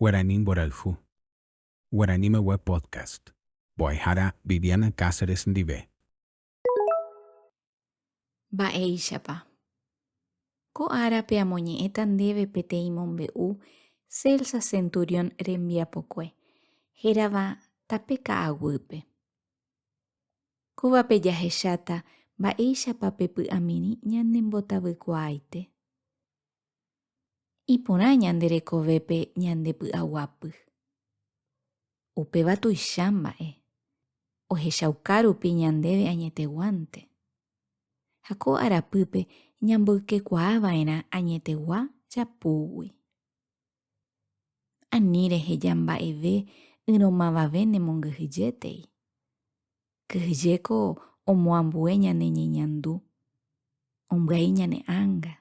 Guarani mborayhu. Guaraníme Web Podcast. Mbo'ehára Viviana Cáceres ndive. Mba'éichapa. Ko árape amoñe'ẽta ndéve peteĩ mombe'u Celsa Centurión rembiapokue, hérava Tape ka'aguýpe. Kóvape jahecháta mba'éichapa pe py'amirĩ ñanembotavykuaaite. Iporã ñande rekovépe ñande py'aguapy. Upéva tuicha mba'e, ohechauka rupi ñandéve añeteguánte. Ha ko arapýpe ñamboykekuaa va'erã añetegua japúgui. Ani reheja mba'eve ỹrõ mavave nemongyhyjétei. Kyhyjéko omoambue ñane ñeñandu, ombyai ñane ánga.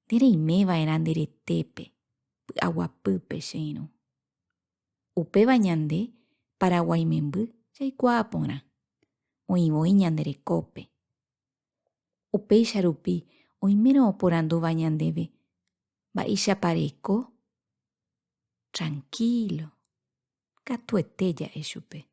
Nde reime va'erã nde retépe, py'aguapýpe, che irũ. Upéva ñande Paraguái memby jaikuaa porã, oĩ voi ñande rekópe. Upéicha rupi oimérõ oporandúva ñandéve mba'éichapa reiko, trankílo, katuete ja'e chupe.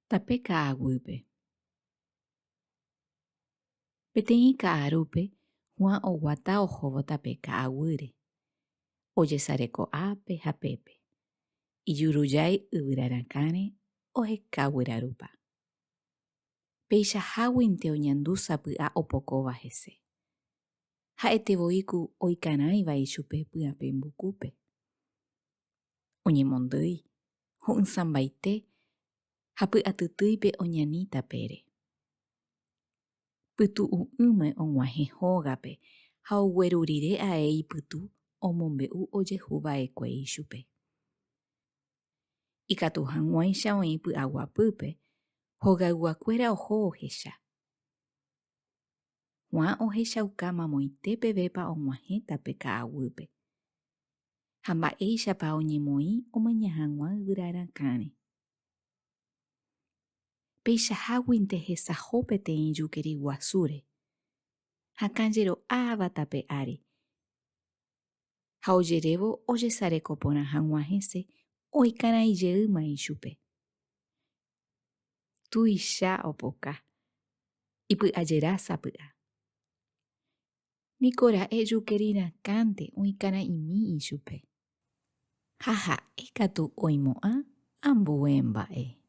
Tape ka'aguýpe. Peteĩ ka'arúpe Juan oguata ohóvo tape ka'aguýre. Ojesareko ápe ha pépe. Ijurujái yvyra rakãre oheka guyrarupa. Peichaháguinte oñandu sapy'a opokóva hese. Ha'ete voi ku oikarãiva ichupe pyapẽ mbukúpe. Oñemondýi, ho'ysãmbaite ha py'atytýipe oñani tapére. Pytu'u'ỹme og̃uahẽ hógape ha ogueru rire ae ipytu omombe'u ojehu va'ekue ichupe. Ikatu hag̃uáicha oĩ py'aguapýpe, hogayguakuéra oho ohecha. Juan ohechauka mamoite pevépa og̃uahẽta pe ka'aguýpe ha mba'éichapa oñemoĩ omaña hag̃ua yvyra rakãre. Peichaháguinte hesaho peteĩ jukeri guasúre, hakã jero'áva tape ári, ha ojerévo ojesareko porã hag̃ua hese oikarãi jeýma ichupe. Tuicha opoka, ipy'ajera sapy'a. Nikora'e jukeri rakãnte oikarã'imi ichupe. Ha ha'e katu oimo'ã ambue mba'e.